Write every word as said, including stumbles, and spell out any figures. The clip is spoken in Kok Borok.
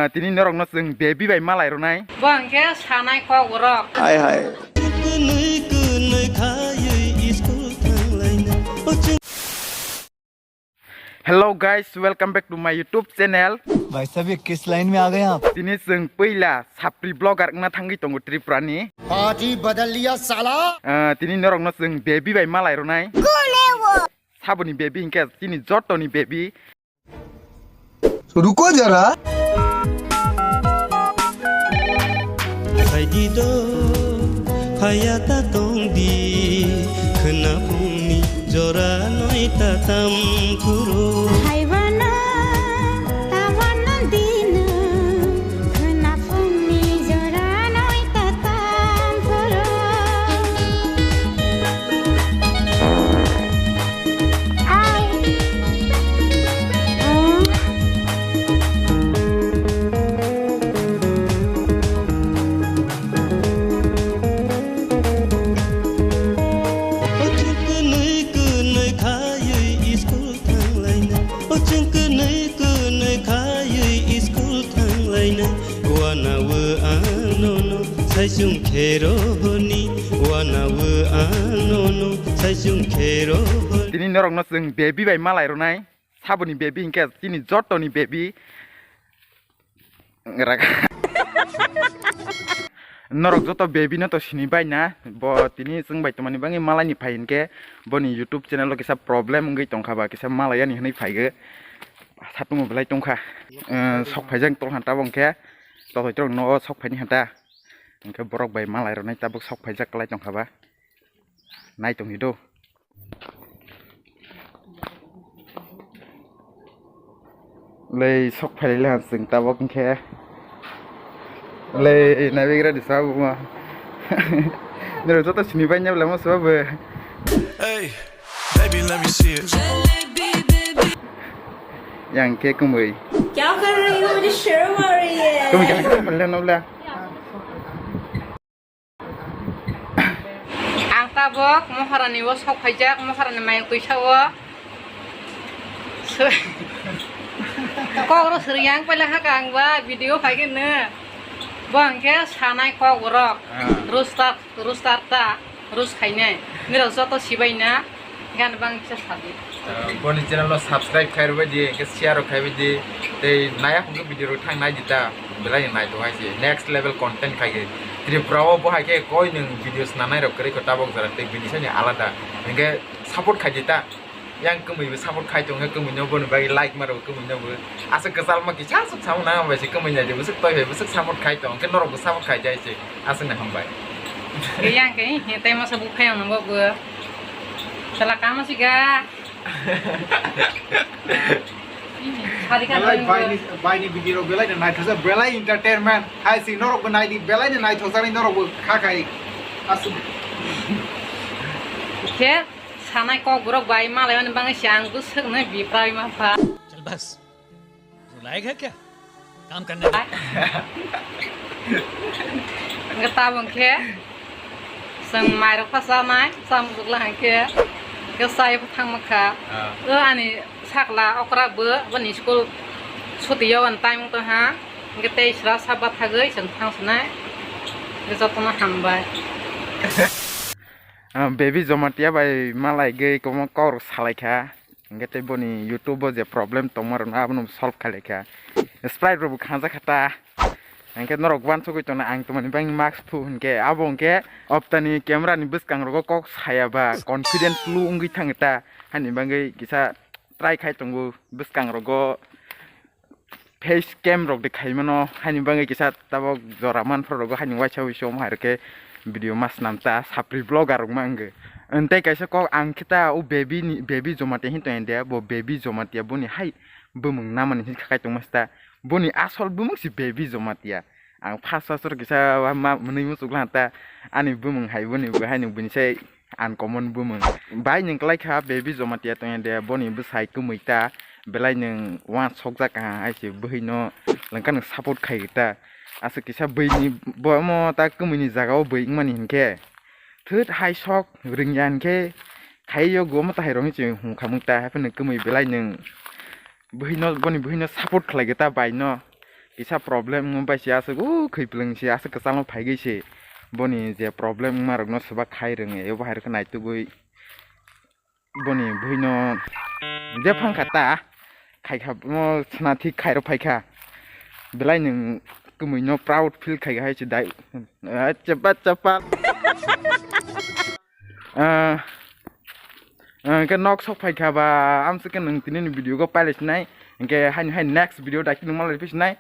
Ah, tini norokno chwng baby bai malai rwnai. Bo hwnkhe sanai kok borok. Hai hai. Hello guys, welcome back to my YouTube channel. भाई साहब, ये किस लाइन में आ गए आप? Tini chwng puila sapri vlogger wngna thangwi tongo Tripura ni. Party badal liya sala. Ah, tini norokno chwng baby bai malai rwnai. Saboni baby hwnkhe tini jotoni baby. रुको जरा। Phaidi do, phaya ta tong di, khwna phungni jora noi ta tam phuru. Haibana, tabana dina, khwna phungni jora noi ta tam phuru. Wana wo ang nono, saisung khero honi. Wana wo ang nono, saisung khero honi. Tini norokno chwng baby bai malai rwnai. Saboni baby hwnkhe tini jotoni baby. Norok joto baby no to sini bai na. Bo tini chwng bai tongmani bagwi malai ni phai hwnkhe boni YouTube channel o kisa problem wngwi tongkha ba kisa malai yani hwnwi phaigo. Satungo belai tongkha. Eh, sok phaijak tol hanta bo hwnkhe. Totoi torok no sok phaini hanta. Hwnkhe borok bai malai rwnai tabuk sok phaijak kwlai tongkha ba. Nai tongni do. Lei sok phailai le chwng tabuk hwnkhe. Lei naibegra di sabo ma. Nero joto sini bai nyabla mo sabo. Hey, baby, let me see it. Yang ke kumui. क्या कर रही हो? मुझे शर्म आ रही है। Kumui kya kya phailai no bla. Ang tabok Maharani o sok phaijak, Maharani mayung twisa o. Kokro sriyang paila haka ang ba video phai khe no. Bo hwnkhe sanai kok borok. Ah. Rooster, rooster ta, roast khainai. Nirok joto sibai na. Gan bang kisa sadi. Ah, boni channel no subscribe khai rwbai di, hwnkhe share rok khai bai di. Tei naya hwnkhe video rok thang nai di ta. Belai nai to hai se. Next level content khai khe. Tripura o bo hai khe koi nwng video swnamnai rok kwrwi kho tabok jora tei bini sani alada. Hwnkhe support khai di ta. Yang kwmwi bo support khai tong khe kwmwi no boni bagwi like ma rw kwmwi no bo. Aswk kwchal ma kisa aswk samung nang bai se kwmwi nai de bwswk toi bai bwswk support khai tong khe norok bo support khai di hai se. Aswk no hambai. Yang khe, he, tei masa buphai ang nanggo bo. Sala kama siga. Sari ka Belai doi baini, bo. Baini video rok belai no naithokjak, belai entertainment. Hai si norok bo nai di, belai no naithokjak ni norok bo kha khai. Aswk. Khe sanai kok borok bai malai mani bangwi si ang bwswk no biprai ma pha. चल बस। तू लायक है क्या काम करने का? Hwnkhe tabuk khe chwng mairok pha chanai, chamung chukla hwnkhe, hwnkhe chai pha thangma kha. Ah. O ani sakla okra bo, boni school chuti yawan time wng tongha, hwnkhe tei sra sa bathagwi chwng thang swnai, hwnkhe jotono hambai. Ah, baby Jomatia bai malai gwi kwbangma kok rok salai kha. Hwnkhe tei boni YouTube o je problem tongma rokno abono solve khailai kha. Sprite rokbo khanjak kha ta. Hwnkhe norok uansugwi tongna ang tongmani bagwi mask phu hwnkhe abo hwnkhe optani camera ni bwskang rogo kok saya ba confidence low wngwi thangwi ta. Hani bagwi kisa try khai tongo bwskang rogo. Face cam rok de khaimano, haini bagwi kisa tabok jora manphro rogo, haini waisa waisa omo hai rokhe video ma swnam ta, sapri vlogger rok ma wngwi. Tei kaisa kok ang khe ta o baby ni, baby Jomatia hin tong de, bo baby Jomatia boni hai bumung namani hin khakai tongma sta, boni asol bumung si baby Jomatia. Ang first first rok kisa ma mwnwi muchuk lang ta, ani bumung hai boni bo haini bini sai. Uncommon bumung. Bai nwng kwlai kha baby Jomatia tongya de, boni bwsai kwmwi ta, belai nwng uansukjak kaham hai se bwhwi no lwngkha nwng support khai ta. Aswk kisa bwini bo omo ta kwmwi ni jaga o bwi wngmani hinkhe thwt hai sok rwngya hinkhe khai yo go omo ta hai rok hinwi se hum khamwi ta, hai phano kwmwi belai nwng bwhwi no, boni bwhwi no support khlai ta bai no. kisa problem wng bai se aswk, o khwi plwng se aswk kwchangma phaigwi se boni je problem wngma rokno swbak khai rwngo, ebo hai rokhe naitugwi boni buino je phang kha ta khai kha mo sna thik khai rw phai kha, belai nwng kwmwi no proud feel khai hai se dai. Ah, chapa chapa. Ah, ah, hwnkhe nok sok phai kha ba, amswk khe nwng tini ni video go pailai sinai, hwnkhe haini hai next video dai khe nwng malai phi sinai.